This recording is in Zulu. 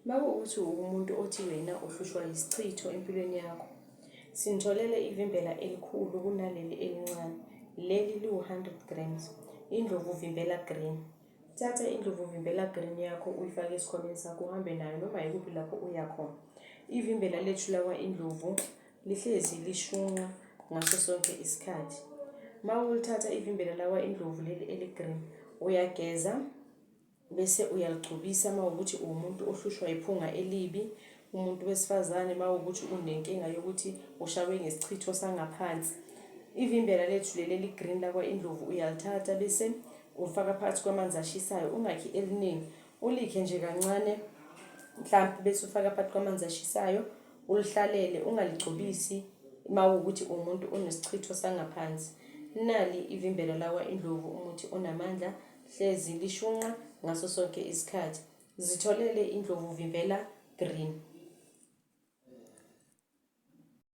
Makuwukuthi uwumuntu othi wena uhlushwa yisichitho empilweni yakho, sinitholele ivimbela elikhulu kunaleli elincane. Leli liwu-100 grams. Indlovu Vimbela Green. Thatha indlovu Vimbela Green yakho uyifake esikhwameni sakho uhambe nayo noma yikuphi lapho uya khona. Ivimbela lethu lakwa Indlovu lihlezi lishunqa ngaso sonke isikhathi. Uma ulithatha ivimbela lakwa Indlovu leli eli-green, uyageza bese uyaligcobisa uma wukuthi uwumuntu ohlushwa yiphunga elibi, umuntu wesifazane uma wukuthi unenkinga yokuthi ushawe ngesichitho sangaphansi. Ivimbela lethu leli eli-green lakwa Indlovu uyalithatha bese ufaka phakathi kwamanzi ashisayo, ungakhi eliningi, ulikhe nje kancane mhlampe bese ufaka phakathi kwamanzi ashisayo ulihlalele, ungaligcobisi uma wukuthi uwumuntu onesichitho sangaphansi. Nali ivimbela lakwa Indlovu, umuthi onamandla, hlezi lishunqa ngaso sonke isikhathi. Zitholele Indlovu Vimbela Green.